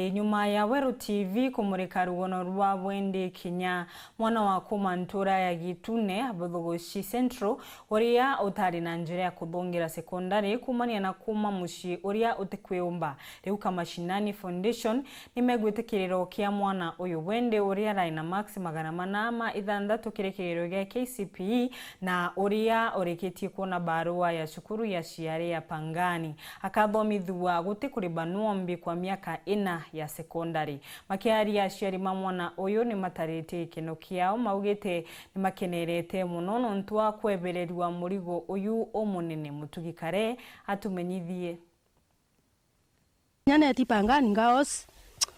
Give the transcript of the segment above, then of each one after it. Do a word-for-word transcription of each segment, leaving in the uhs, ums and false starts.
Nyuma ya Weru T V kumurika rugono rwa Wendi Kinya, mwana wa kuma ntura ya Gitune, Abuthuguci Central, uria utari na njira ya kuthongera sekondari kumania na kuma mucii uria utikwiumba. Riu Kamashinani Foundation nimegwitikiriro kia mwana uyu Wendi uria arai na marks magana mana ma ithanthatu kiri kigerio gia K C P E na uria urikitie kuona barua ya cukuru ya ciari ya Pangani. Akathomithua guti kuribanua mbi kwa miaka ina ya sekondari. Makiaria, aciari ma mwana uyu ni mataritie gikeno kiao, maugite ni makenerete mono nontu wa kwebererua murigo uyu umunene. Mutugi Kare atumenyithie. Nyaneti Pangani Ngaos,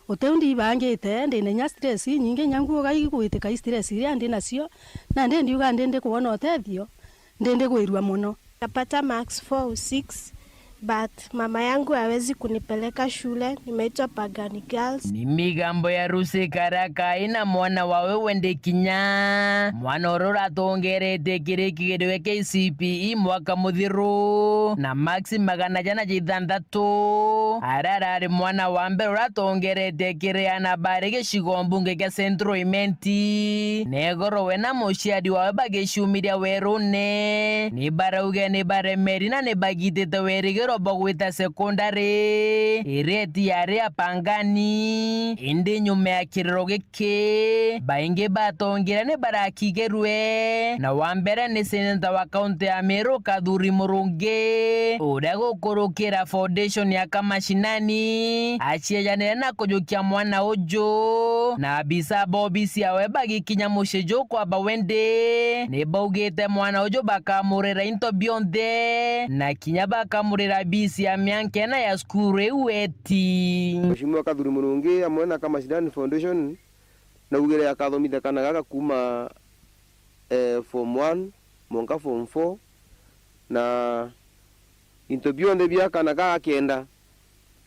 utiu ndibangite, ndina inya stress inyingi, inya nguuga igwitika i stress iria ndi nacio, nandi ndiuga ndi ndikwona utethio, ndi ndigwirua mono. Napata marks four au six, but mama yangu hawezi kunipeleka shule, nimeitwa Pangani Girls. Ni migambo ya Rusi Karaka ina mwana wawe Wendi Kinya, mwana uria uratongerete kiri kigerio gia K C P E mwaka muthiru na marks magana jana ja ithanthatu. Ara arari mwana wa mbere uratongerete kiri ana bari gicigo mbunge gia Central Imenti. Negoro we na muciari wawe bagiciumiria werune, ni barauga ni baremeri na ni bagitite werigiro bwa gwita sekondari iria itiari ya Pangani. Indi nyuma ya kiriro giki, baingi batongeria ni barakigerue, na wa mbere ni seneta wa kaunti ya Meru Kathuri Murungi, uria gukurukira foundation ya Kamashinani, aciejanire na kujukia mwana uju, na abisa ba obisi yawe bagikinya mucii juu kwa Bawendi, ni baugite mwana uju bakamurira into bionthe, na kinya bakamurira bisi ya miaka ina ya cukuru iu eti. Mheshimiwa Kathuri Murungi amwe na Kamashinani Foundation naugire akathomithia kana gaka kuma, eh, form one mwanka form four, na into bionthe bia kana gaka kenda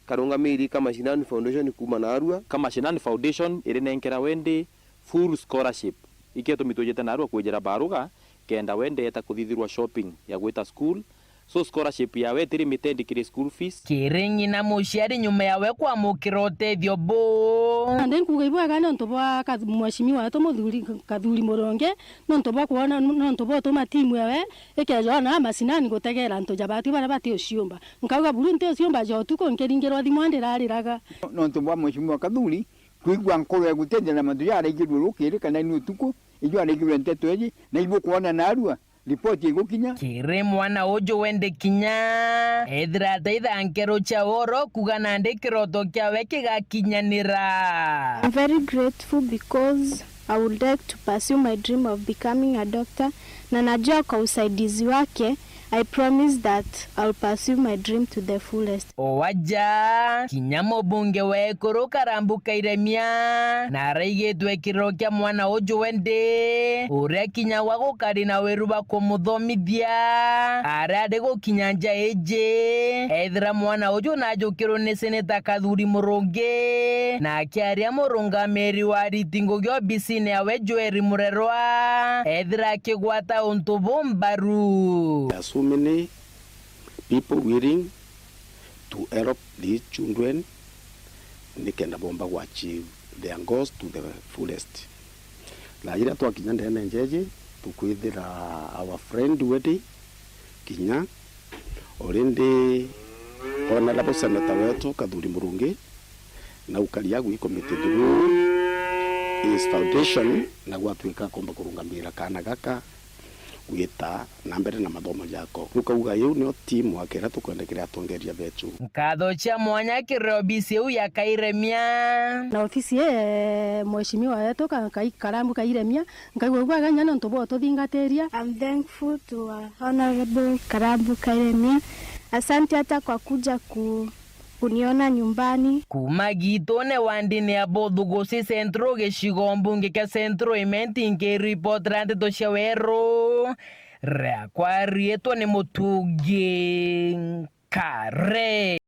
karungamiri Kamashinani Foundation kuma narua. Kamashinani Foundation irinenkera Wendi full scholarship. Ikio tumi twijite narua kwijira baruga, kenda Wendi eta kuthithirwa shopping ya gwita school. So scholarship yawe itiri mitendi kiri school fees. Kiri ng'ina muciari nyuma yawe kwamukira utethio buu. Nandi nkuuga ibwega nontu bwa Kath-, mheshimiwa wetu Muthuri Kathuri Murungi, nontu bwa kwona, nontu bwa utuma timu yawe ikejwa na macinani gutegera antu ja batu baria bati uciumba. Nkauga buru nti uciumba ja utuku, nkiringirwa thimu ndirariraga. Nontu bwa mheshimiwa Kathuri kwigua nkoro ya gutethia na mantu jaraigirwe rukiri kana ni utuku, ijo araigirwe nteto iji, na ibukwona narua, ripoti igukinya. Kiri mwana uju Wendi Kinya, ethira ataitha nkeru cia woro kuga nandi kiroto kiawe kigakinyanira. I'm very grateful because I would like to pursue my dream of becoming a doctor, na najua kwa usaidizi wake, I promise that I'll pursue my dream to the fullest. O aja, kinya mubunge wa ekuru Karambu Kairemia, na araigitwe kiriro kia mwana uju Wendi, uria kinya gwa gukari na wiru bwa kumuthomithia, arari gukinya nja iji, ethira mwana uju najukirwe ni seneta Kathuri Murungi, na akiaria murungamiri wa ariti ngugi obisine yawe Joel Murerwa, ethira akigwata untu buu mbaru. There are so many people willing to help these children nikenda bomba ku achieve their goals to the fullest. Na riria twakinya ndene njeji, tukwithira our friend Wendi Kinya, already honorable senator wetu Kathuri Murungi, na ukaria gwi committee through his foundation, na gwatwika akomba kurungamira kana gaka gwita na mbere na mathomo jako. Ukauga iu nio team work iria tukwenda kiri atongeria betu. Nkatho cia mwanya kiri obisi iu ya Kairemia. Na ofisi ii, mheshimiwa wetu ka-, kai-, Karambu Kairemia, nkaigua bwega inya nontu bwa ututhingatiria. I'm thankful to, uh, Honorable Karambu Kairemia. Asante hata kwa kuja ku-, kuniona nyumbani. Kuma Gitune wandine ya Bothuguci Central, gicigo mbunge kia Central Imenti, nkiripotera ndeto cia weru, riakwa riitwa ni Mutugi Nkare.